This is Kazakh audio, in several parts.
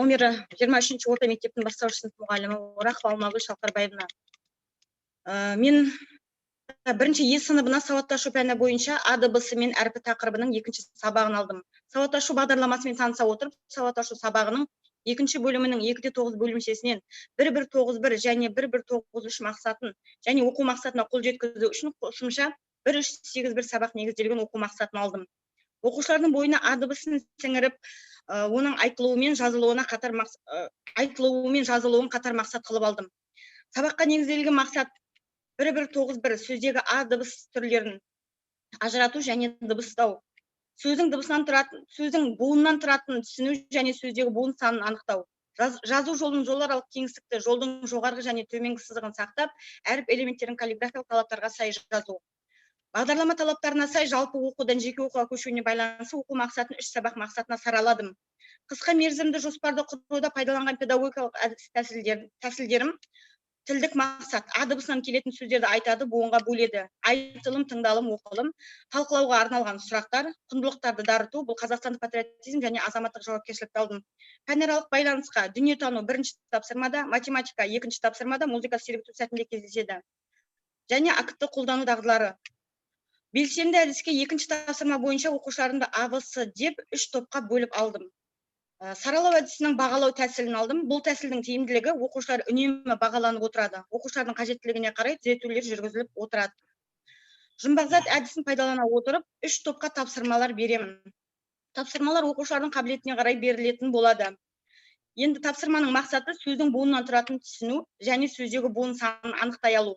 Номері 23 орта мектептің бастауыш сынып мұғалімі Орақова Алмагүл Шалқарбаевна. Мен бірінші Е сыныбына сауатты ашу пәні бойынша А дыбысы мен әрпі тақырыбының екінші сабағын алдым. Сауат ашу бағдарламасымен таныса отырып, сауат ашу сабағының екінші бөлімінің 2,9 бөлімшесінен 1.1.9.1 және 1.1.9.3 мақсатын және оқу мақсатына қол жеткізу үшін қосымша 1.3.8.1 сабақ негізделген оқу мақсатын алдым. Оқушылардың бойына А дыбысын сіңіріп, оның айтылуы мен жазылуына қатар айтылуы мен жазылуын қатар мақсат қылып алдым. Сабаққа негізделген мақсат 1.1.9.1: сөздегі А дыбыс түрлерін ажырату және дыбыстау, сөздің дыбысынан тұратын, сөздің буынынан тұратынын түсіну және сөздегі буын санын анықтау, жазу жолын, жоларалық кеңістікті, жолдың жоғарғы және төменгі сызығын сақтап, әріп элементтерін каллиграфиялық талаптарға сай жазу. Бағдарлама талаптарына сай жалпы оқудан жеке оқуға көшуіне байланысты оқу мақсатын үш сабақ мақсатына сараладым. Қысқа мерзімді жоспарды құруда пайдаланған педагогикалық әдіс тәсілдерім: тілдік мақсат: А дыбысынан келетін сөздерді айтады, буынға бөледі, айтылым, тыңдалым, оқылым, талқылауға арналған сұрақтар, құндылықтарды дарыту, бұл қазақстандық патриотизм және азаматтық жауапкершілікті алдым. Пәнаралық байланысқа дүниетану бірінші тапсырмада, математика екінші тапсырмада, музыка сергіту сәтінде кездеседі және актты қолдану дағдылары. Белсенді әдіске екінші тапсырма бойынша оқушыларымды А, В, С деп үш топқа бөліп алдым. Саралау әдісінің бағалау тәсілін алдым. Бұл тәсілдің тиімділігі: оқушылар үнемі бағаланып отырады, оқушылардың қажеттілігіне қарай түзетулер жүргізіліп отырады. Жұмбақ әдісін пайдалана отырып, үш топқа тапсырмалар беремін. Тапсырмалар оқушылардың қабілетіне қарай берілетін болады. Енді тапсырманың мақсаты: сөздің буыннан тұратынын түсіну және сөздегі буын санын анықтай алу.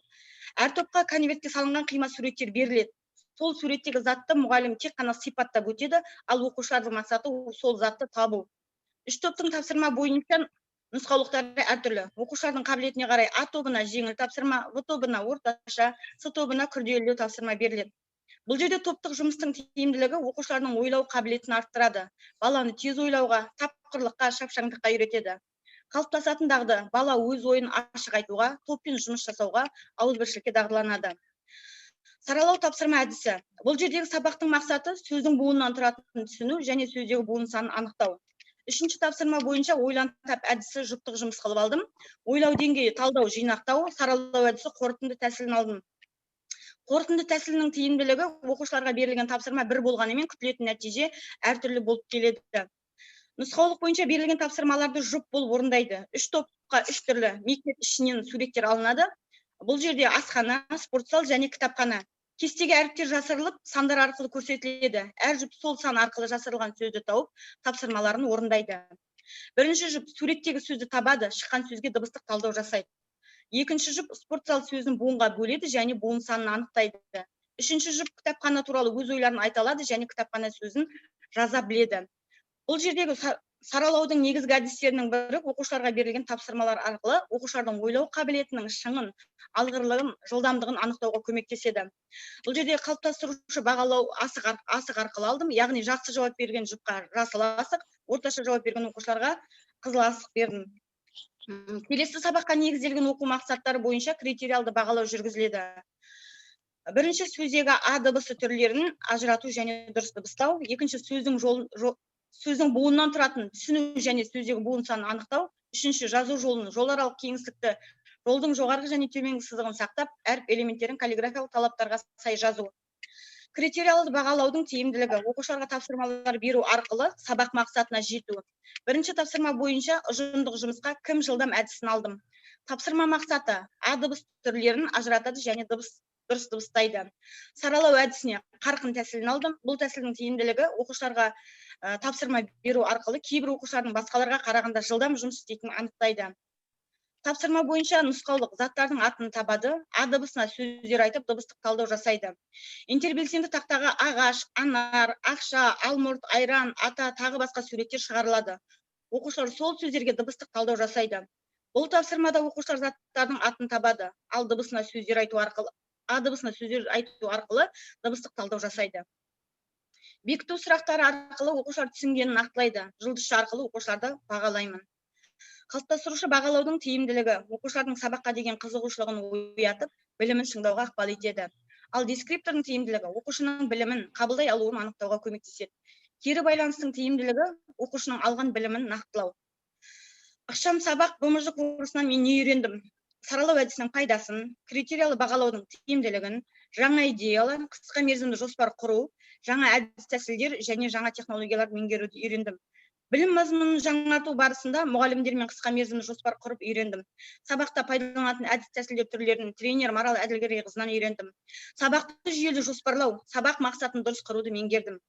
Әр топқа конвертке салынған қима суреттер беріледі. Сол суреттегі затты мұғалім тек қана сипаттап өтеді, ал оқушылардың мақсаты сол затты табу. Үш топтың тапсырма бойынша нұсқаулықтары әртүрлі. Оқушылардың қабілетіне қарай А тобына жеңіл тапсырма, В тобына орташа, С тобына күрделілеу тапсырма беріледі. Бұл жерде топтық жұмыстың тиімділігі: оқушылардың ойлау қабілетін арттырады, баланы тез ойлауға, тапқырлыққа, шапшаңдыққа үйретеді. Қалыптасатын дағды: бала өз ойын ашық айтуға, топпен жұмыс жасауға, ауызбіршілікке дағдыланады. Саралау тапсырма әдісі. Бұл жердегі сабақтың мақсаты: сөздің буыннан тұратынын түсіну және сөздегі буын санын анықтау. Үшінші тапсырма бойынша ойлан тап әдісі жұптық жұмыс қылып алдым. Ойлау деңгейі: талдау, жинақтау. Саралау әдісі қорытынды тәсілін алдым. Қорытынды тәсілінің тиімділігі: оқушыларға берілген тапсырма бір болғанымен, күтілетін нәтиже әртүрлі болып келеді. Нұсқаулық бойынша берілген тапсырмаларды жұп болып орындайды. Үш топқа үш түрлі мектеп ішінен суреттер алынады. Бұл жерде асхана, спортзал және кітапхана. Кестеге әріптер жасырылып, сандар арқылы көрсетіледі. Әр жұп сол сан арқылы жасырылған сөзді тауып, тапсырмаларын орындайды. Бірінші жұп суреттегі сөзді табады, шыққан сөзге дыбыстық талдау жасайды. Екінші жұп спортзал сөзін буынға бөледі және буын санын анықтайды. Үшінші жұп кітапхана туралы өз ойларын айта алады және кітапхана сөзін жаза біледі. Бұл жердегі саралаудың негізгі әдістерінің бірі оқушыларға берілген тапсырмалар арқылы оқушылардың ойлау қабілетінің шыңын, алғырлығын, жылдамдығын анықтауға көмектеседі. Бұл жерде қалыптастырушы бағалау асық арқылы алдым, яғни жақсы жауап берген жұпқа жасыл асық, орташа жауап берген оқушыларға қызыл асық бердім. Келесі сабаққа негізделген оқу мақсаттары бойынша критериалды бағалау жүргізіледі. Бірінші, сөздегі А дыбысы түрлерін ажырату және дұрыс дыбыстау. Екінші, сөздің жол, сөздің буыннан тұратын түсіну және сөздегі буын санын анықтау. Үшінші, жазу жолын, жоларалық кеңістікті, жолдың жоғарғы және төменгі сызығын сақтап, әріп элементтерін каллиграфиялық талаптарға сай жазу. Критериалды бағалаудың тиімділігі: оқушыларға тапсырмалар беру арқылы сабақ мақсатына жету. Бірінші тапсырма бойынша ұжымдық жұмысқа «Кім жылдам» әдісін алдым. Тапсырма мақсаты: А дыбыс түрлерін ажыратады және дұрыс дыбыстайды. Саралау әдісіне қарқын тәсілін алдым. Бұл тәсілдің тиімділігі: оқушыларға тапсырма беру арқылы кейбір оқушылардың басқаларға қарағанда жылдам жұмыс істейтінін анықтайды. Тапсырма бойынша нұсқаулық: заттардың атын табады, А дыбысына сөздер айтып, дыбыстық талдау жасайды. Интербелсенді тақтаға ағаш, анар, ақша, алмұрт, айран, ата, тағы басқа суреттер шығарылады. Оқушылар сол сөздерге дыбыстық талдау жасайды. Бұл тапсырмада оқушылар заттардың атын табады, ал дыбысына сөздер айту арқылы, А дыбысына сөздер айту арқылы дыбыстық талдау жасайды. Бекіту сұрақтары арқылы оқушылар түсінгенін нақтылайды. Жұлдызша арқылы оқушыларды бағалаймын. Қалыптастырушы бағалаудың тиімділігі: оқушылардың сабаққа деген қызығушылығын оятып, білімін шыңдауға ықпал етеді. Ал дескриптордың тиімділігі: оқушының білімін қабылдай алуын анықтауға көмектеседі. Кері байланыстың тиімділігі: оқушының алған білімін нақтылау. Ықшам сабақ БМЖ курсынан мен не үйрендім? Саралау әдісінің пайдасын, критериялы бағалаудың тиімділігін, жаңа идеялар, қысқа мерзімді жоспар құру, жаңа әдіс тәсілдер және жаңа технологияларды меңгеруді үйрендім. Білім мазмұнын жаңарту барысында мұғалімдермен қысқа мерзімді жоспар құрып үйрендім. Сабақта пайдаланатын әдіс тәсілдер түрлерін тренер Марал Әділгерейқызынан үйрендім. Сабақты жүйелі жоспарлау, сабақ мақсатын дұрыс құруды меңгердім.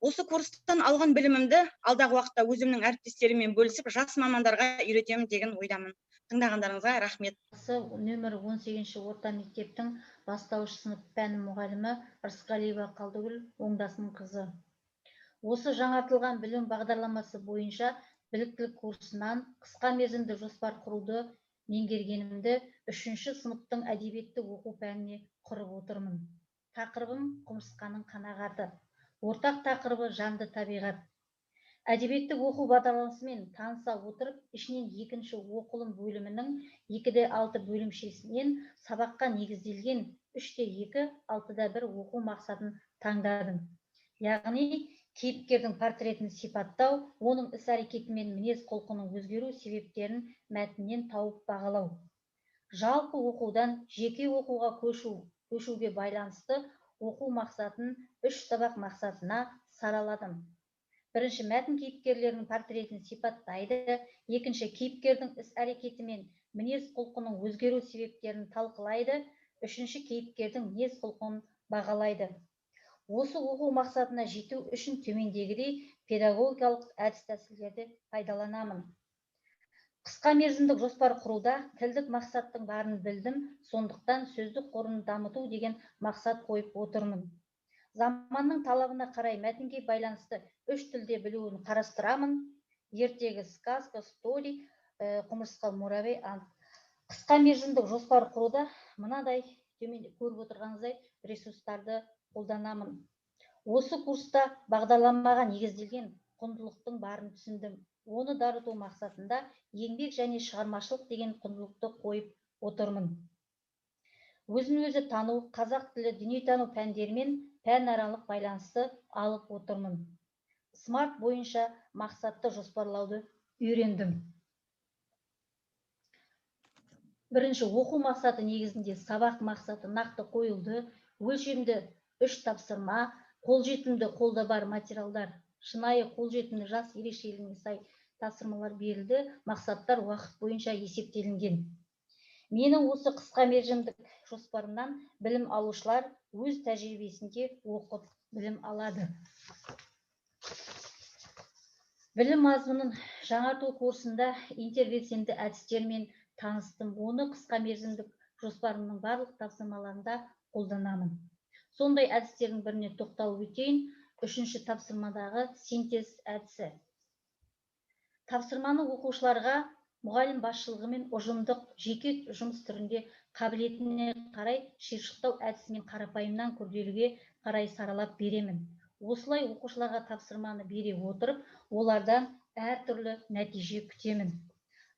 Осы курстан алған білімімді алдағы уақытта өзімнің әріптестеріммен бөлісіп, жас мамандарға үйретемін деген ойдамын. Тыңдағандарыңызға рахмет. Нөмір 18 орта мектептің бастауыш сынып пән мұғалімі Рысқалиева Қалдыгүл Оңдасынқызы. Қызы. Осы жаңартылған білім бағдарламасы бойынша біліктілік курсынан қысқа мерзімді жоспар құруды меңгергенімді 3-ші сыныптың әдебиетті оқу пәніне құрып отырмын. Тақырыбым құмырсқаның қанағаты. Ортақ тақырыбы жанды табиғат. Әдебиеттік оқу бағдарламасымен таныса отырып, ішінен 2-ші оқылым бөлімінің 2-6 бөлімшесінен сабаққа негізделген 3-2, 6-1 оқу мақсатын таңдадым. Яғни кейіпкердің портретін сипаттау, оның іс-әрекеті мен мінез-құлқының өзгеру себептерін мәтіннен тауып бағалау. Жалпы оқудан жеке оқуға көшуге байланысты оқу мақсатын 3 сабақ мақсатына сараладым. Бірінші, мәтін кейіпкерлерінің портретін сипаттайды, екінші, кейіпкердің іс-әрекеті мен мінез-құлқының өзгеру себептерін талқылайды, үшінші, кейіпкердің мінез-құлқын бағалайды. Осы оқу мақсатына жету үшін төмендегідей педагогикалық әдіс-тәсілдерді пайдаланамын. Қысқа мерзімдік жоспар құруда тілдік мақсаттың барын білдім, сондықтан сөздік қорын дамыту деген мақсат қойып отырмын. Заманның талабына қарай мәтінге байланысты 3 тілде білуін қарастырамын. Ертегі, сказка, стори, құмырсқа, муравей, ант. Қысқа мерзімдік жоспар құруда мынадай төмен көріп отырғаныңыздай ресурстарды қолданамын. Осы курста бағдарламаға негізделген құндылықтың барын түсіндім. Оны дарыту мақсатында еңбек және шығармашылық деген құндылықты қойып отырмын. Өзін өзі тану, қазақ тілі, дүниетану пәндерімен пәнаралық байланысты алып отырмын. Смарт бойынша мақсатты жоспарлауды үйрендім. Бірінші, оқу мақсаты негізінде сабақ мақсаты нақты қойылды, өлшемді 3 тапсырма, қолжетімді қолда бар материалдар, шынайы қолжетімді жас ерекшелігіне сай тапсырмалар берілді, мақсаттар уақыт бойынша есептелінген. Менің осы қысқа мерзімдік жоспарымнан білім алушылар өз тәжірибесінде оқып білім алады. Білім мазмұнын жаңарту курсында интербелсенді әдістермен таныстым. Оны қысқа мерзімдік жоспарымның барлық тапсырмаларында қолданамын. Сондай әдістердің біріне тоқталып өтейін. 3-ші тапсырмадағы синтез әдісі. Тапсырманы оқушыларға мұғалім басшылығымен ұжымдық жеке жұмыс түрінде қабілетіне қарай шиыршықтау әдісімен қарапайымнан күрделіге қарай саралап беремін. Осылай оқушыларға тапсырманы бере отырып, олардан әртүрлі нәтиже күтемін.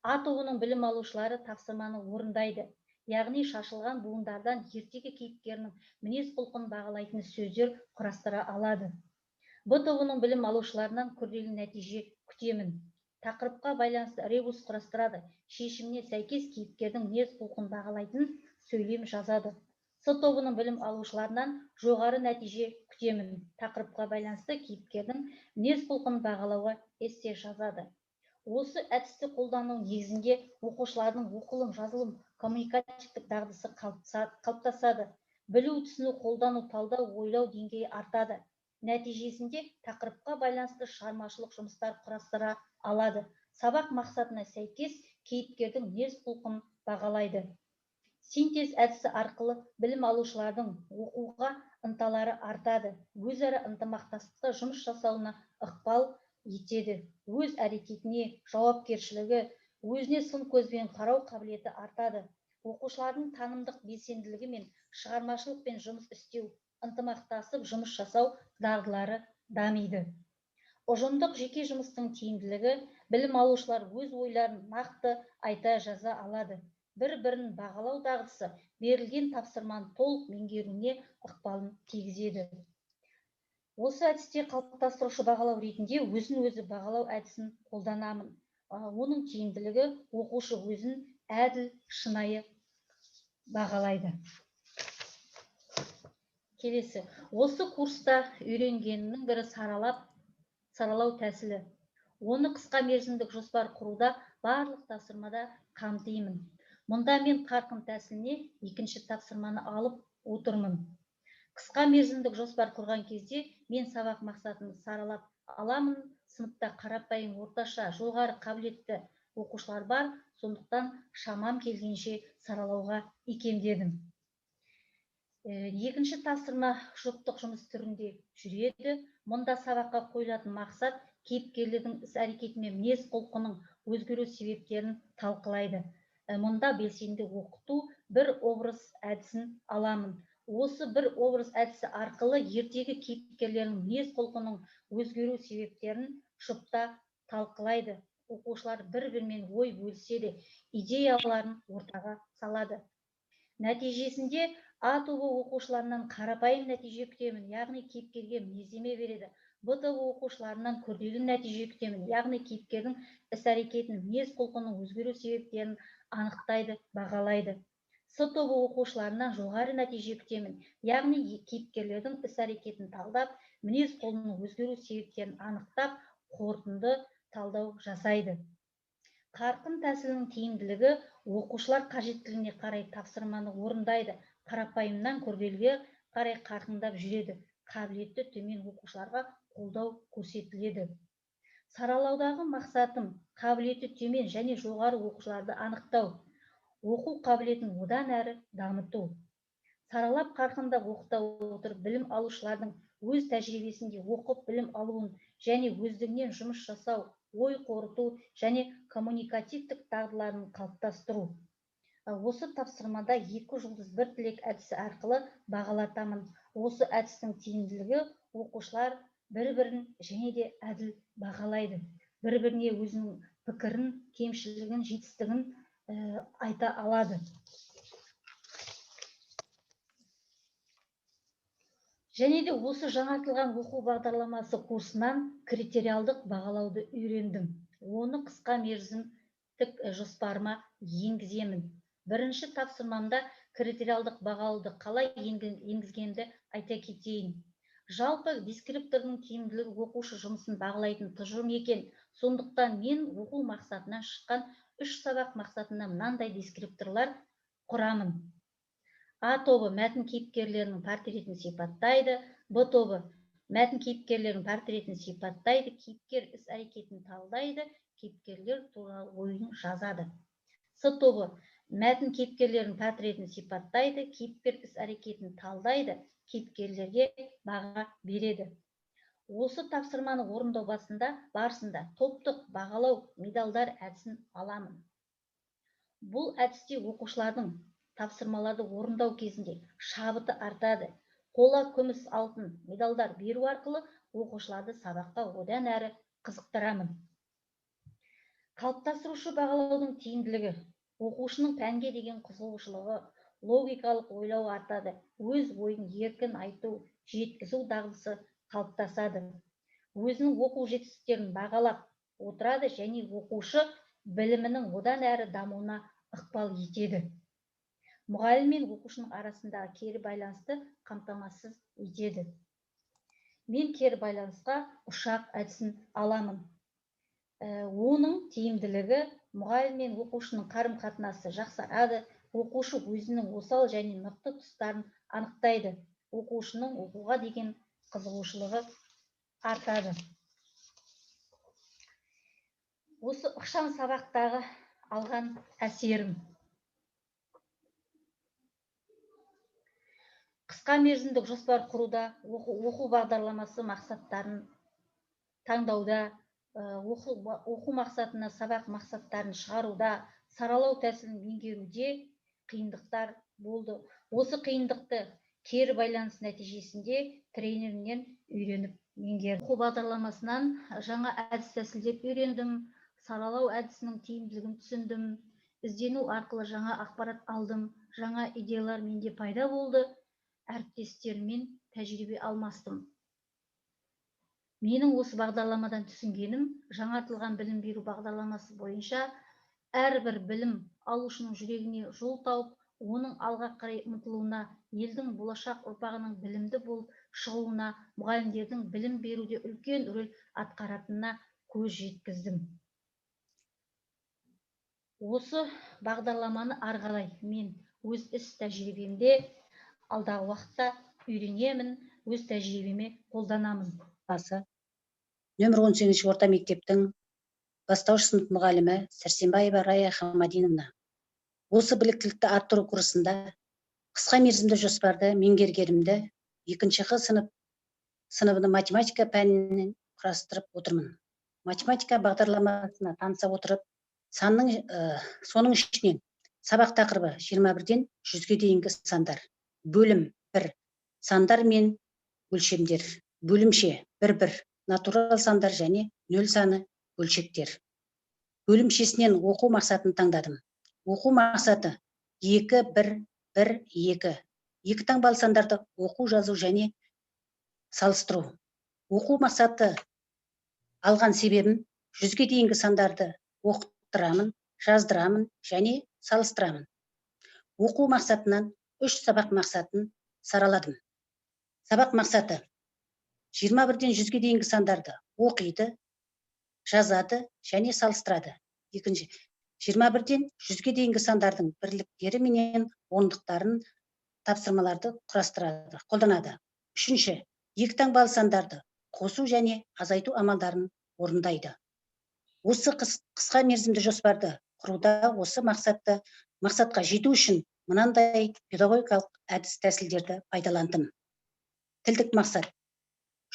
А тобының білім алушылары тапсырманы орындайды. Яғни шашылған буындардан ертегі кейіпкерінің мінез-құлқын бағалайтын сөздер құрастыра алады. Б тобының білім алушыларынан күрделі нәтиже күтемін. Тақырыпқа байланысты ребус құрастырады, шешіміне сәйкес кейіпкердің мінез-құлқын бағалайтын сөйлем жазады. С тобының білім алушыларынан жоғары нәтиже күтемін. Тақырыпқа байланысты кейіпкердің мінез-құлқын бағалауға эссе жазады. Осы әдісті қолдану негізінде оқушылардың оқылым, жазылым, коммуникативтік дағдысы қалыптасады. Білу, түсіну, қолдану, талдау, ойлау деңгейі артады. Нәтижесінде тақырыпқа байланысты шығармашылық жұмыстар құрастыра алады. Сабақ мақсатына сәйкес кейіпкердің мінез-құлқын бағалайды. Синтез әдісі арқылы білім алушылардың оқуға ынталары артады, өзара ынтымақтастықта жұмыс жасауына ықпал етеді, өз әрекетіне жауапкершілігі, өзіне сын көзбен қарау қабілеті артады. Оқушылардың танымдық белсенділігі мен шығармашылықпен жұмыс істеу, ынтымақтасып жұмыс жасау дағдылары дамиды. Ұжымдық жеке жұмыстың тиімділігі білім алушылар өз ойларын нақты айта жаза алады. Бір-бірін бағалау дағдысы берілген тапсырманы толық меңгеруіне ықпалын тигізеді. Осы әдісте қалыптастырушы бағалау ретінде өзін-өзі бағалау әдісін қолданамын. Оның тиімділігі оқушы өзін әділ, шынайы бағалайды. Келесі, осы курста үйренгенімнің бірі саралау тәсілі. Оны қысқа мерзімдік жоспар құруда барлық тапсырмада қамтимын. Мұнда мен қарқын тәсіліне екінші тапсырманы алып отырмын. Қысқа мерзімдік жоспар құрған кезде мен сабақ мақсатын саралап аламын. Сыныпта қарапайым, орташа, жоғары қабілетті оқушылар бар, сондықтан шамам келгенше саралауға икемдедім. Екінші тапсырма жұптық жұмыс түрінде жүреді. Мұнда сабаққа қойылатын мақсат кейіпкерлердің іс-әрекеті мен мінез-құлқының өзгеру себептерін талқылайды. Мұнда белсенді оқыту бір образ әдісін аламын. Осы бір образ әдісі арқылы ертегі кейіпкерлерінің мінез-құлқының өзгеру себептерін жұпта талқылайды. Оқушылар бір-бірімен ой бөліседі, идеяларын ортаға салады. Нәтижесінде А тобы оқушыларынан қарапайым нәтиже күтемін, яғни кейіпкерге мінездеме береді. Б тобы оқушыларынан күрделі нәтиже күтемін, яғни кейіпкердің іс-әрекетін, мінез-құлқының өзгеру себептерін анықтайды, бағалайды. С тобы оқушыларынан жоғары нәтиже күтемін, яғни кейіпкерлердің іс-әрекетін талдап, мінез-құлқының өзгеру себептерін анықтап, қорытынды талдау жасайды. Қарқын тәсілінің тиімділігі оқушылар қажеттілігіне қарай тапсырманы орындайды, қарапайымнан күрделіге қарай қарқындап жүреді, қабілеті төмен оқушыларға қолдау көрсетіледі. Саралаудағы мақсатым қабілеті төмен және жоғары оқушыларды анықтау, оқу қабілетін одан әрі дамыту. Саралап қарқындап оқыта отырып, білім алушылардың өз тәжірибесінде оқып білім алуын және өздігінен жұмыс жасау, ой қорыту және коммуникативтік дағдыларын қалыптастыру. Осы тапсырмада 2 жұлдыз бір тілек әдісі арқылы бағалатамын. Осы әдістің тиімділігі оқушылар бір-бірін және де әділ бағалайды. Бір-біріне өзінің пікірін, кемшілігін, жетістігін айта алады. Және де осы жаңартылған оқу бағдарламасы курсынан критериалдық бағалауды үйрендім. Оны қысқа мерзімдік жоспарыма енгіземін. Бірінші тапсырмамда критериалдық бағалауды қалай енгізгенімді айта кетейін. Жалпы дескриптордың тиімділігі оқушы жұмысын бағалайтын тұжырым екен. Сондықтан мен оқу мақсатынан шыққан 3 сабақ мақсатына мынандай дескрипторлар құрамын. А тобы мәтін кейіпкерлерінің портретін сипаттайды, Б тобы мәтін кейіпкерлерінің портретін сипаттайды, кейіпкер іс-әрекетін талдайды, кейіпкерлер туралы ойын жазады. С тобы мәтін кейіпкерлерінің портретін сипаттайды, кейіпкер іс-әрекетін талдайды, кейіпкерлерге баға береді. Осы тапсырманы орындау барысында топтық бағалау медалдар әдісін аламын. Бұл әдісте оқушылардың тапсырмаларды орындау кезінде шабыты артады. Қола, күміс, алтын медалдар беру арқылы оқушыларды сабаққа одан әрі қызықтырамын. Қалыптастырушы бағалаудың тиімділігі оқушының пәнге деген қызығушылығы, логикалық ойлау артады, өз ойын еркін айту, жеткізу дағдысы қалыптасады. Өзінің оқу жетістіктерін бағалап отырады және оқушы білімінің одан әрі дамуына ықпал етеді. Мұғалім мен оқушының арасындағы кері байланысты қамтамасыз етеді. Мен кері байланысқа ұшақ әдісін аламын. Оның тиімділігі мұғалім мен оқушының қарым-қатынасы жақсарады, оқушы өзінің осал және мықты тұстарын анықтайды, оқушының оқуға деген қызығушылығы артады. Осы ықшам сабақтағы алған әсерім. Қысқа мерзімдік жоспар құруда, оқу бағдарламасы мақсаттарын таңдауда, оқу мақсатына сабақ мақсаттарын шығаруда, саралау тәсілін меңгеруде қиындықтар болды. Осы қиындықты кері байланыс нәтижесінде тренерімнен үйреніп меңгердім. Оқу бағдарламасынан жаңа әдіс тәсілдер үйрендім, саралау әдісінің тиімділігін түсіндім, іздену арқылы жаңа ақпарат алдым, жаңа идеялар менде пайда болды, әріптестеріммен тәжірибе алмастым. Менің осы бағдарламадан түсінгенім, жаңартылған білім беру бағдарламасы бойынша әрбір білім алушының жүрегіне жол тауып, оның алға қарай ұмтылуына, елдің болашақ ұрпағының білімді болып шығуына мұғалімдердің білім беруде үлкен рөл атқаратынына көз жеткіздім. Осы бағдарламаны ары қарай мен өз іс тәжірибемде алдағы уақытта үйренемін, өз тәжірибеме қолданамын. Басы нөмір 18 орта мектептің бастауыш сынып мұғалімі Сәрсенбаева Рая Хамадиновна. Осы біліктілікті арттыру курсында қысқа мерзімді жоспарды меңгергенімді екінші Х сыныбының математика пәнінен құрастырып отырмын. Математика бағдарламасына таныса отырып, санның, соның ішінен сабақ тақырыбы 21-ден 100-ге дейінгі сандар. Бөлім 1 сандар мен өлшемдер. Бөлімше 1-1 натурал сандар және нөл саны бөлшектер. Бөлімшесінен оқу мақсатын таңдадым. Оқу мақсаты 2, 1, 1, 2. Екі таңбалы сандарды оқу, жазу және салыстыру. Оқу мақсаты алған себебім 100-ге дейінгі сандарды оқыттырамын, жаздырамын және салыстырамын. Оқу мақсатынан 3 сабақ мақсатын сараладым. Сабақ мақсаты 21-ден 100-ге дейінгі сандарды оқиды, жазады және салыстырады. Екінші, 21-ден 100-ге дейінгі сандардың бірліктері менен ондықтарын тапсырмаларды құрастырады, қолданады. Үшінші, екі таңбалы сандарды қосу және азайту амалдарын орындайды. Осы қысқа мерзімді жоспарды құруда осы мақсатқа жету үшін мынандай педагогикалық әдіс тәсілдерді пайдаландым. Тілдік мақсат.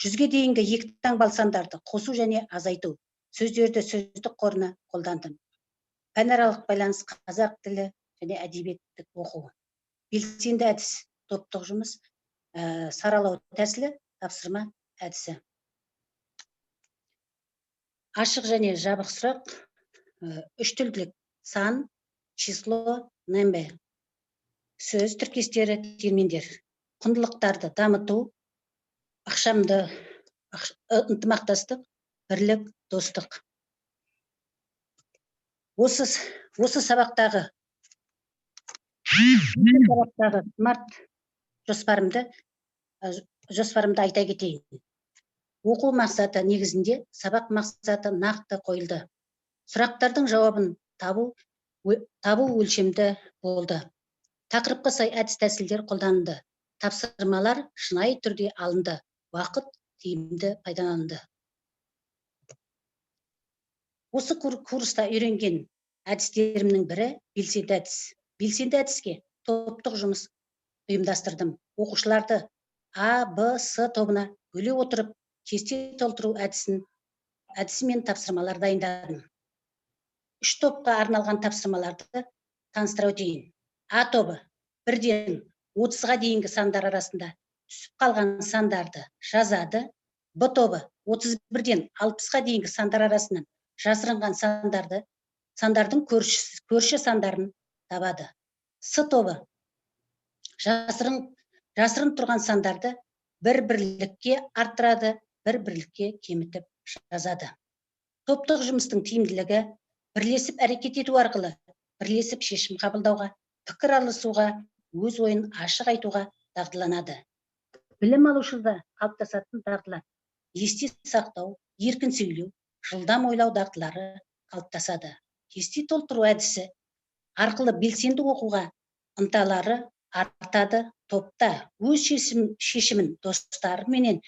100-ге дейінгі екі таңбалы сандарды қосу және азайту сөздерді сөздік қорына қолдандым. Пәнаралық байланыс қазақ тілі және әдебиеттік оқу. Белсенді әдіс, топтық жұмыс, саралау тәсілі, тапсырма әдісі. Ашық және жабық сұрақ, үш тілділік, сан, число, нөмір. Сөз тіркестері, терминдер. Құндылықтарды дамыту, ықшамды, ынтымақтастық, бірлік, достық. Осы сабақтағы смарт жоспарымды айта кетейін. Оқу мақсаты негізінде сабақ мақсаты нақты қойылды. Сұрақтардың жауабын табу өлшемді болды. Тақырыпқа сай әдіс тәсілдер қолданылды. Тапсырмалар шынайы түрде алынды. Уақыт тиімді пайдаланылды. Осы курста үйренген әдістерімнің бірі белсенді әдіс. Белсенді әдіске топтық жұмыс ұйымдастырдым. Оқушыларды А, Б, С тобына бөле отырып, кесте толтыру әдісімен тапсырмалар дайындадым. Үш топқа арналған тапсырмаларды таныстыра өтейін. А тобы 1-ден 30-ға дейінгі сандар арасында түсіп қалған сандарды жазады. Б тобы 31-ден 60-ға дейінгі сандар арасынан жасырынған сандардың көрші сандарын табады. С тобы жасырын тұрған сандарды бір бірлікке арттырады, бір бірлікке кемітіп жазады. Топтық жұмыстың тиімділігі бірлесіп әрекет ету арқылы бірлесіп шешім қабылдауға, пікір алысуға, өз ойын ашық айтуға дағдыланады. Білім алушыда қалыптасатын дағдылар есте сақтау, еркін сөйлеу, жылдам ойлау дағдылары қалыптасады. Кесте толтыру әдісі арқылы белсенді оқуға ынталары артады. Топта өз шешімін достарымен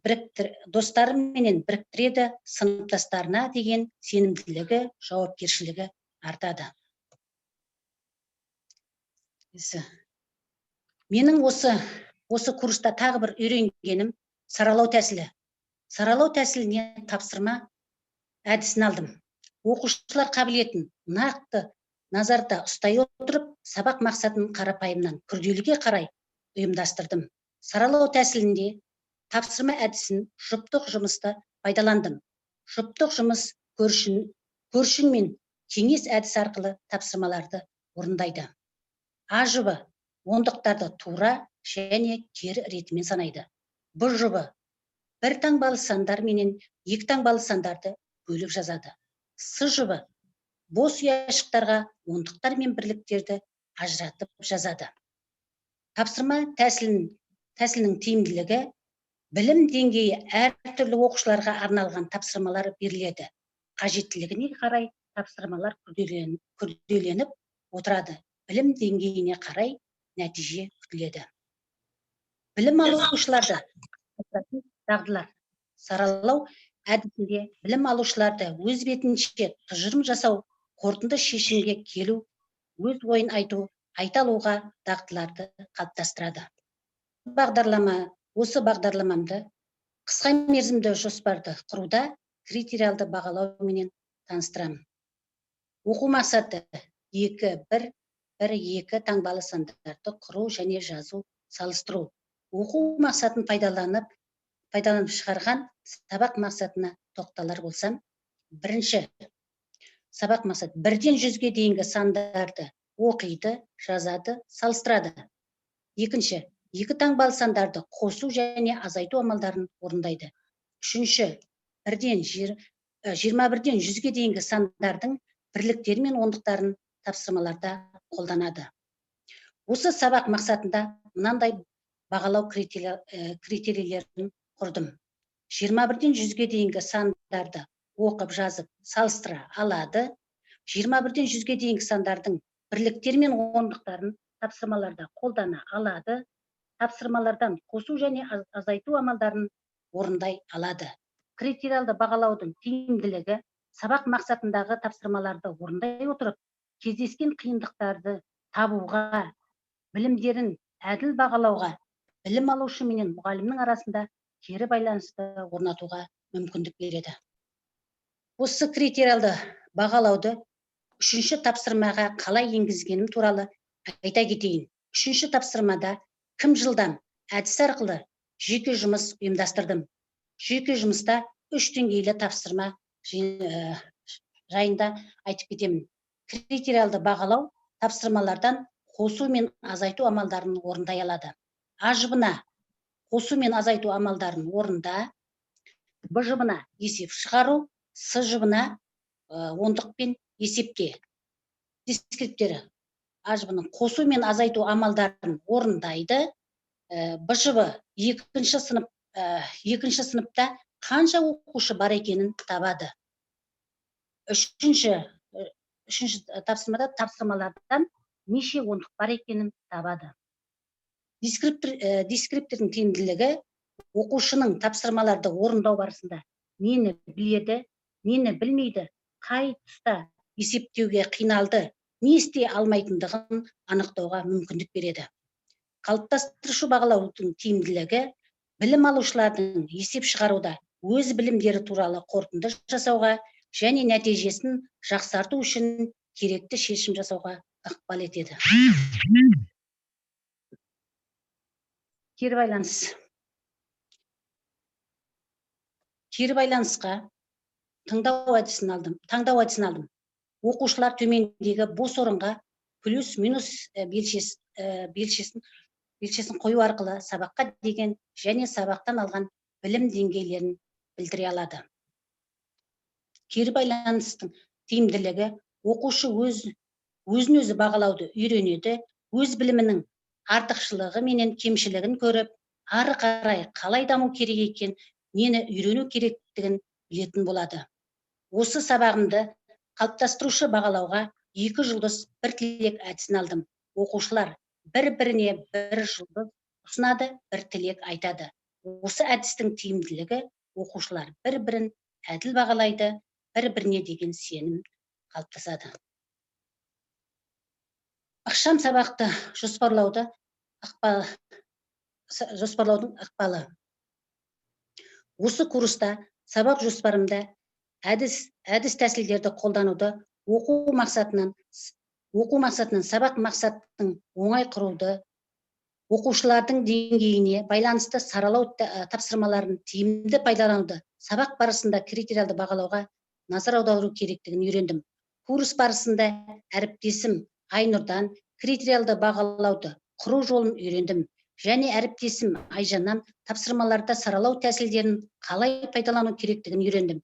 біріктіреді, сыныптастарына деген сенімділігі, жауапкершілігі артады. Менің осы курста тағы бір үйренгенім саралау тәсілі. Саралау тәсіліне тапсырма әдісін алдым. Оқушылар қабілетін нақты назарда ұстай отырып, сабақ мақсатын қарапайымнан күрделіге қарай ұйымдастырдым. Саралау тәсілінде тапсырма әдісін жұптық жұмыста пайдаландым. Жұптық жұмыс көршіңмен кеңес әдісі арқылы тапсырмаларды орындайды. А жұбы ондықтарды тура және кері ретімен санайды. Б жұбы Бір таңбалы сандар менен екі таңбалы сандарды бөліп жазады. С жұбы бос ұяшықтарға ондықтар мен бірліктерді ажыратып жазады. Тапсырма тәсілінің тиімділігі: білім деңгейі әртүрлі оқушыларға арналған тапсырмалар беріледі. Қажеттілігіне қарай тапсырмалар күрделеніп отырады. Білім деңгейіне қарай нәтиже күтіледі. Білім алушыларды дағдылар саралау әдісінде білім алушыларды өз бетінше тұжырым жасау, қорытынды шешімге келу, өз ойын айту, айта алуға дағдыларды қалыптастырады. Осы бағдарламамды қысқа мерзімді жоспарды құруда критериалды бағалауменен таныстырамын. Оқу мақсаты: 2, 1, 1, 2 таңбалы сандарды құру және жазу, салыстыру. Оқу мақсатын пайдаланып шығарған сабақ мақсатына тоқталар болсам, бірінші сабақ мақсат: 1-ден 100-ге дейінгі сандарды оқиды, жазады, салыстырады. Екінші, екі таңбалы сандарды қосу және азайту амалдарын орындайды. Үшінші, 21-ден 100-ге дейінгі сандардың бірліктері мен ондықтарын тапсырмаларда қолданады. Осы сабақ мақсатында мынандай бағалау критерийлерін құрдым. 21-ден 100-ге дейінгі сандарды оқып, жазып, салыстыра алады. 21-ден 100-ге дейінгі сандардың бірліктері мен ондықтарын тапсырмаларда қолдана алады. Тапсырмалардан қосу және азайту амалдарын орындай алады. Критериалды бағалаудың тиімділігі: сабақ мақсатындағы тапсырмаларды орындай отырып, кездескен қиындықтарды табуға, білімдерін әділ бағалауға, білім алушы менен мұғалімнің арасында кері байланысты орнатуға мүмкіндік береді. Осы критериалды бағалауды үшінші тапсырмаға қалай енгізгенім туралы айта кетейін. Үшінші тапсырмада «Кім жылдам» әдісі арқылы жеке жұмыс ұйымдастырдым. Жеке жұмыста үш деңгейлі тапсырма жайында айтып кетемін. Критериалды бағалау: тапсырмалардан қосу мен азайту амалдарын орындай алады. А жұбына қосу мен азайту амалдарын орында, Б жұбына есеп шығару, С жұбына ондықпен есепте. Дескриптері: А жұбының қосу мен азайту амалдарын орындайды. Б жұбы екінші сыныпта қанша оқушы бар екенін табады. Үшінші тапсырмада тапсырмалардан неше ондық бар екенін табады. Дескриптордың тиімділігі: оқушының тапсырмаларды орындау барысында нені біледі, нені білмейді, қай тұста есептеуге қиналды, не істей алмайтындығын анықтауға мүмкіндік береді. Қалыптастырушы бағалаудың тиімділігі: білім алушылардың есеп шығаруда өз білімдері туралы қорытынды жасауға және нәтижесін жақсарту үшін керекті шешім жасауға ықпал етеді. Кері байланыс. Кері байланысқа тыңдау әдісін алдым, таңдау әдісін алдым. Оқушылар төмендегі бос орынға плюс, минус белшесін қою арқылы сабаққа деген және сабақтан алған білім деңгейлерін білдіре алады. Кері байланыстың тиімділігі: оқушы өзін өзі бағалауды үйренеді, өз білімінің артықшылығы менен кемшілігін көріп, ары қарай қалай даму керек екен, нені үйрену керектігін білетін болады. Осы сабағымды қалыптастырушы бағалауға екі жұлдыз, бір тілек әдісін алдым. Оқушылар бір-біріне бір жұлдыз ұсынады, бір тілек айтады. Осы әдістің тиімділігі: оқушылар бір-бірін әділ бағалайды, бір-біріне деген сенім қалыптасады. Ықшам сабақты жоспарлаудың ықпалы. Осы курста сабақ жоспарымда әдіс тәсілдерді қолдануды, оқу мақсатынан сабақ мақсаттың оңай құруды, оқушылардың деңгейіне байланысты саралау тапсырмаларын тиімді пайдалануды, сабақ барысында критериалды бағалауға назар аудару керектігін үйрендім. Курс барысында әріптесім Айнұрдан критериалды бағалауды құру жолын үйрендім. Және әріптесім Айжаннан тапсырмаларда саралау тәсілдерін қалай пайдалану керектігін үйрендім.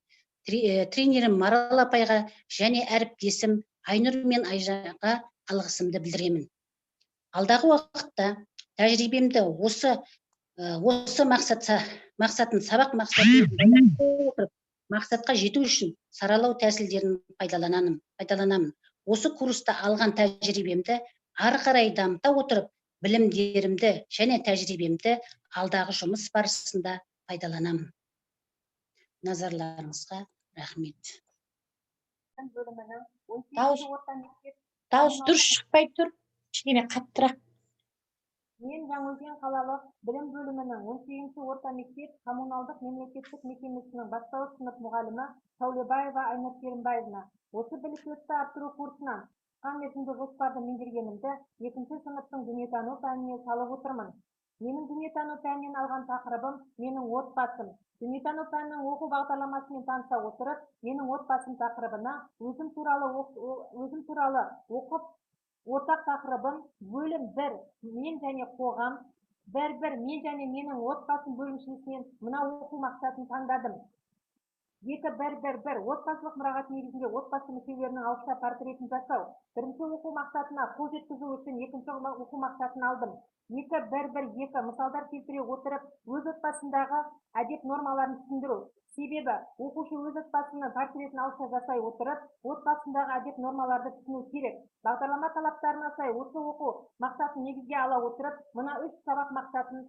Тренерім Марал апайға және әріптесім Айнұр мен Айжанға алғысымды білдіремін. Алдағы уақытта тәжірибемді осы мақсатын сабақ мақсатын отырып, мақсатқа жету үшін саралау тәсілдерін пайдаланамын. Осы курста алған тәжірибемді ары қарай дамыта отырып, білімдерімді және тәжірибемді алдағы жұмыс барысында пайдаланамын. Назарларыңызға рахмет. Бөлімінің Дауыс 18 орта мектеп дауыс дұрыс шықпай тұр, кішкене қаттырақ. Мен Жаңаөзен қалалық білім бөлімінің 18 орта мектеп коммуналдық мемлекеттік мекемесінің бастауыш сынып мұғалімі Сәулебаева Айнұр Керімбаевна. Осы біліктілікті арттыру курсынан қысқа мерзімді жоспарды меңгергенімді екінші сыныптың дүниетану пәніне салып отырмын. Менің дүниетану пәнінен алған тақырыбым «Менің отбасым». Дүниетану пәнінің оқу бағдарламасымен таныса отырып, «Менің отбасым» тақырыбына өзім туралы оқып, ортақ тақырыбым бөлім 1 «Мен және қоғам», 1.1 «Мен және менің отбасым» бөлімшесінен мына оқу мақсатын таңдадым: 2.1.1.1 Отбасылық мұрағат негізінде отбасы мүшелерінің ауызша портретін жасау. Бірінші оқу мақсатына қол жеткізу үшін екінші оқу мақсатын алдым. 2.1.1.2 Мысалдар келтіре отырып, өз отбасындағы әдеп нормаларын түсіндіру. Себебі оқушы өз отбасының портретін ауызша жасай отырып, отбасындағы әдеп нормаларды түсіну керек. Бағдарлама талаптарына сай осы оқу мақсатын негізге ала отырып, мына үш сабақ мақсатын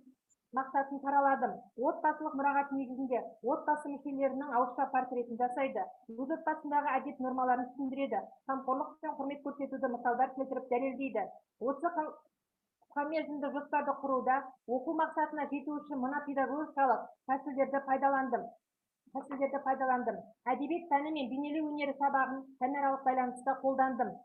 сараладым. Отбасылық мұрағат негізінде отбасы мүшелерінің ауызша портретін жасайды, өз отбасындағы әдеп нормаларын түсіндіреді, қамқорлық пен құрмет көрсетуді мысалдар келтіріп дәлелдейді. Осы қысқа мерзімді жоспарды құруда оқу мақсатына жету үшін мына педагогикалық тәсілдерді пайдаландым. Әдебиет пәні мен бейнелеу өнері сабағын пәнаралық байланыста қолдандым.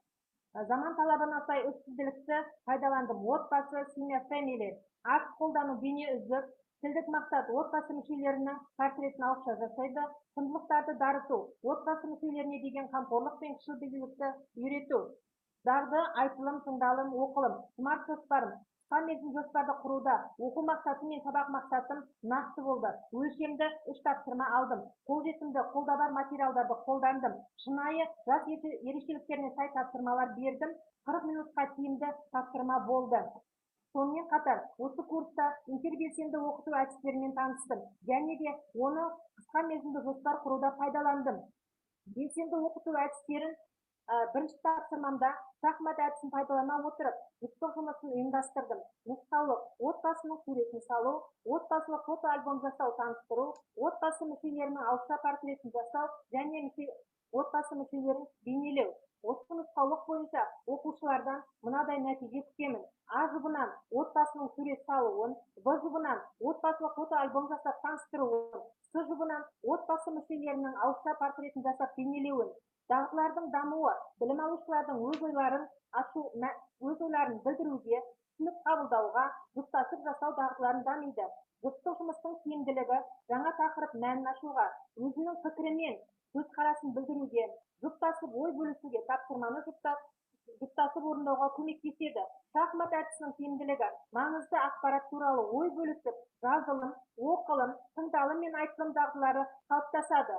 Заман талабына сай үштілділікті пайдаландым: отбасы, семья, family. Акт қолдану, бейне үзік. Тілдік мақсат: отбасы мүшелерінің портретін ауызша жасайды. Құндылықтарды дарыту: отбасы мүшелеріне деген қамқорлық пен кішіпейілділікті үйрету. Дағды: айтылым, тыңдалым, оқылым. Смарт жоспарым. Қысқа мерзімді жоспарды құруда оқу мақсаты мен сабақ мақсатым нақты болды. Өлшемді үш тапсырма алдым. Қолжетімді, қолда бар материалдарды қолдандым. Шынайы жас ерекшеліктеріне сай тапсырмалар бердім. 40 минутқа тиімді тапсырма болды. Сонымен қатар осы курста интербелсенді оқыту әдістерімен таныстым және де оны қысқа мерзімді жоспар құруда пайдаландым. Белсенді оқыту әдістерін бірінші тапсырмамда шахмат әдісін пайдалана отырып, жұптық жұмысын ұйымдастырдым. Нұсқаулық: отбасының суретін салу, отбасылық фотоальбом жасау, таныстыру, отбасы мүшелерінің ауызша портретін жасау және отбасы мүшелерін бейнелеу. Осы нұсқаулық бойынша оқушылардан мынадай нәтиже күтемін: А жұбынан отбасының сурет салуын, Б жұбынан отбасылық фотоальбом жасап таныстыруын, С жұбынан отбасы мүшелерінің ауызша портретін жасап бейнелеуін. Дағдылардың дамуы: білім алушылардың өз ойларын ашу, өз ойларын білдіруге, түсініп қабылдауға, жұптасып жасау дағдыларын дамиды. Жұптық жұмыстың тиімділігі: жаңа тақырып мәнін ашуға, өзінің пікірі мен көзқарасын білдіруге, жұптасып ой бөлісуге, тапсырманы жұптасып орындауға көмектеседі. Шахмат әдісінің тиімділігі: маңызды ақпарат туралы ой бөлісіп, жазылым, оқылым, тыңдалым мен айтылым дағдылары қалыптасады.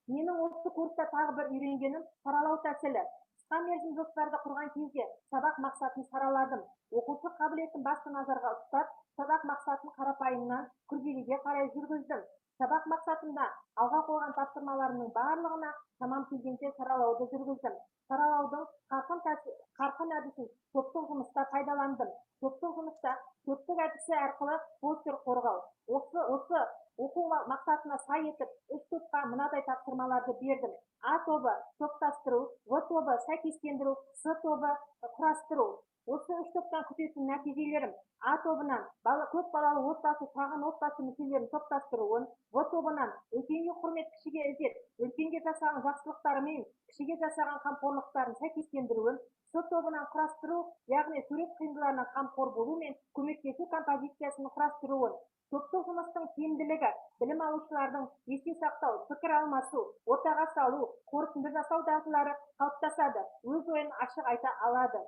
Менің осы курста тағы бір үйренгенім – саралау тәсілі. Қысқа мерзім жоспарды құрған кезде сабақ мақсатын сараладым. Оқушы қабілетін басты назарға ұстап, сабақ мақсатын қарапайымнан күрделіге қарай жүргіздім. Сабақ мақсатында алға қойған тапсырмаларымның барлығына шамам келгенше саралауды жүргіздім. Саралаудың қарқын әдісін топтық жұмыста пайдаландым. Топтық жұмыста төрттік әдісі арқылы постер қорғау. Осы оқу мақсатына сай етіп, үш топқа мынадай тапсырмаларды бердім: А тобы – топтастыру, В тобы – сәйкестендіру, С тобы – құрастыру. Осы үш топтан күтетін нәтижелерім: А тобынан көп балалы отбасы, шағын отбасы мүшелерін топтастыруын, В тобынан үлкенге құрмет, кішіге ізет, үлкенге жасаған жақсылықтары мен кішіге жасаған қамқорлықтарын сәйкестендіруін, С тобынан құрастыру, яғни сурет қиындыларына қамқор болу мен көмектесу композициясын құрастыруын. Топтық жұмыстың тиімділігі: білім алушылардың есте сақтау, пікір алмасу, ортаға салу, қорытынды жасау дағдылары қалыптасады, өз ойын ашық айта алады.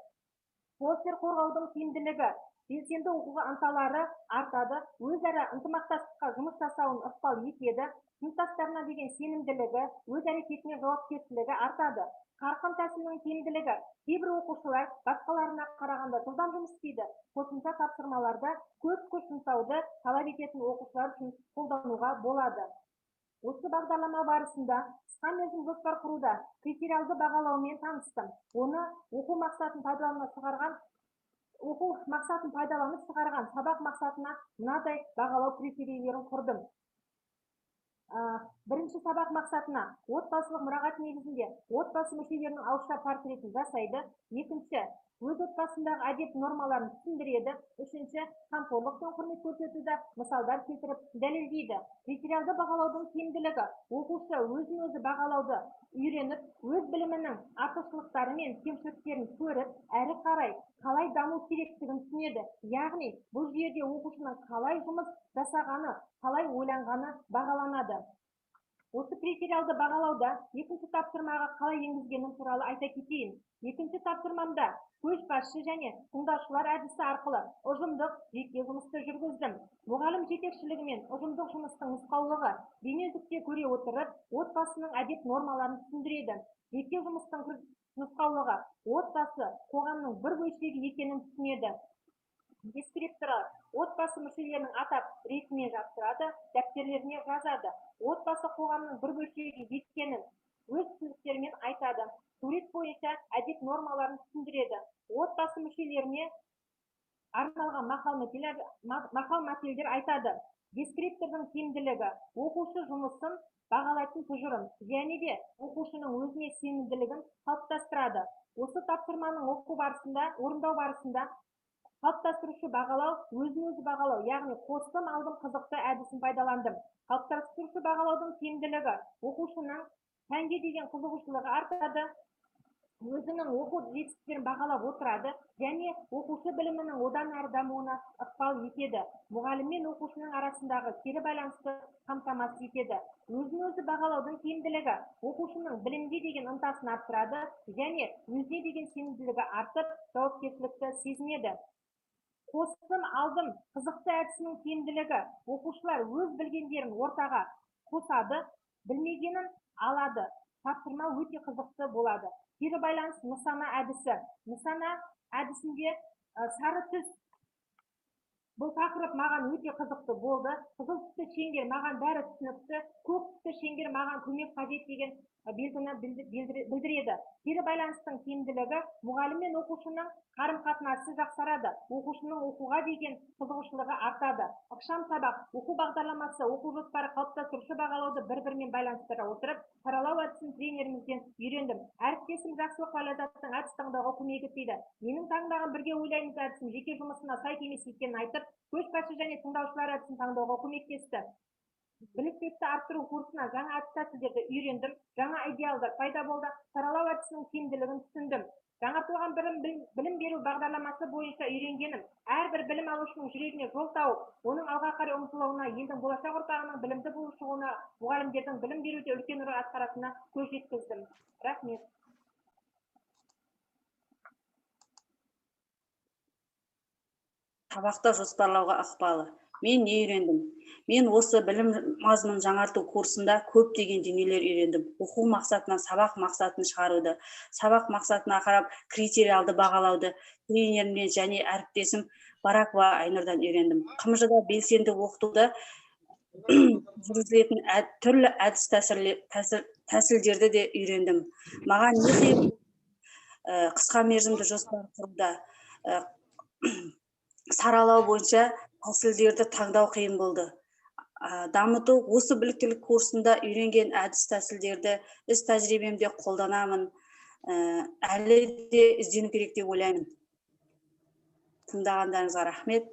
Постер қорғаудың тиімділігі: Белсенді оқуға ынталары артады, өзара ынтымақтастыққа жұмыс жасауын ықпал етеді, сыныптастарына деген сенімділігі, өз әрекетіне жауапкершілігі артады. Қарқын тәсілінің тиімділігі. Кейбір оқушылар басқаларына қарағанда жылдам жұмыс істейді. Қосымша тапсырмаларда көп күш жұмсауды талап ететін оқушылар үшін қолдануға болады. Осы бағдарлама барысында қысқа мерзім жоспар құруда критериалды бағалаумен таныстым. Оны оқу мақсатын пайдаланып шығарған сабақ мақсатына мынадай бағалау критерийлерін құрдым. Бірінші сабақ мақсатына отбасылық мұрағат негізінде отбасы мүшелерінің ауызша портретін жасайды. Екінші, өз отбасындағы әдеп нормаларын түсіндіреді. Үшінші, қамқорлық пен құрмет көрсетуді мысалдар келтіріп дәлелдейді. Критериалды бағалаудың тиімділігі. Оқушы өзін өзі бағалауды үйреніп, өз білімінің артықшылықтары мен кемшіліктерін көріп, әрі қарай қалай даму керектігін түсінеді. Яғни, бұл жүйеде оқушының қалай жұмыс жасағаны, қалай ойланғаны бағаланады. Осы критериалды бағалауда екінші тапсырмаға қалай енгізгенім туралы айта кетейін. Екінші тапсырмамда көшбасшы және тыңдаушылар әдісі арқылы ұжымдық жеке жұмысты жүргіздім. Мұғалім жетекшілігімен ұжымдық жұмыстың нұсқаулығы бейнеүзікте көре отырып, отбасының әдеп нормаларын түсіндіреді. Жеке жұмыстың нұсқаулығы отбасы қоғамның бір бөлшегі екенін түсінеді. Дескрипторлар отбасы мүшелерінің атап ретімен жапсырады, дәптерлеріне жазады. Отбасы қоғамның бір бөлшегі екенін өз түсініктерімен айтады. Сурет бойынша әдеп нормаларын түсіндіреді. Отбасы мүшелеріне арналған мақал-мәтелдер айтады. Дескриптордың тиімділігі оқушы жұмысын бағалайтын тұжырым және де оқушының өзіне сенімділігін қалыптастырады. Осы тапсырманың оқу барысында, орындау барысында қалыптастырушы бағалау, өзін-өзі бағалау, яғни қостым, алдым, қызықты әдісін пайдаландым. Қалыптастырушы бағалаудың тиімділігі оқушының пәнге деген қызығушылығы артады, өзінің оқу жетістіктерін бағалап отырады және оқушы білімінің одан әрі дамуына ықпал етеді. Мұғалім мен оқушының арасындағы кері байланысты қамтамасыз етеді. Өзін-өзі бағалаудың тиімділігі оқушының білімге деген ынтасын арттырады және өзіне деген сенімділігі артып, жауапкершілікті сезінеді. Қостым, алдым, қызықты әдісінің тиімділігі оқушылар өз білгендерін ортаға қосады, білмегенін алады. Тапсырма өте қызықты болады. Кері байланыс нысана әдісі. Нысана әдісінде сары түс. Бұл тақырып маған өте қызықты болды. Қызыл түсті шеңбер маған бәрі түсінікті, көк түсті шеңбер маған көмек қажет деген белгіні білдіреді. Кері байланыстың тиімділігі мұғалім мен оқушының қарым-қатынасы жақсарады, оқушының оқуға деген қызығушылығы артады. Ықшам сабақ, оқу бағдарламасы, оқу жоспары қалыптастырушы бағалауды бір-бірімен байланыстыра отырып, саралау әдісін тренерімізден үйрендім. Әріптесім Жақсылық Ләззаттың әдіс таңдауға көмегі тиді. Менің таңдаған бірге ойлаймыз әдісім жеке жұмысына сай емес екенін айтып, көшбасшы және тыңдаушылар әдісін таңдауға көмектесті. Біліктілікті арттыру курсына жаңа әдіс тәсілдерді үйрендім, жаңа идеалдар пайда болды, саралау әдісінің тиімділігін түсіндім. Жаңартылған білім беру бағдарламасы бойынша үйренгенім, әрбір білім алушының жүрегіне жол тауып, оның алға қарай ұмтылуына, елдің болашақ ұрпағының білімді болып шығуына, мұғалімдердің білім беруде үлкен рөл атқаратынына көз жеткіздім. Рахмет. Сабақты жоспарлауға ықпалы. Мен не үйрендім? Мен осы білім мазмұнын жаңарту курсында көптеген дүниелер үйрендім. Оқу мақсатынан сабақ мақсатын шығаруды, сабақ мақсатына қарап критериалды бағалауды тренерімнен және әріптесім Баракова Айнұрдан үйрендім. ҚМЖ-да белсенді оқытуды жүргізілетін түрлі әдіс тәсілдерді де үйрендім. Маған не қиын, қысқа мерзімді жоспар құруда, саралау бойынша тәсілдерді таңдау қиын болды. Дамыту осы біліктілік курсында үйренген әдіс тәсілдерді іс тәжірибемде қолданамын. Әлі де іздену керек деп ойлаймын. Тыңдағандарыңызға рахмет.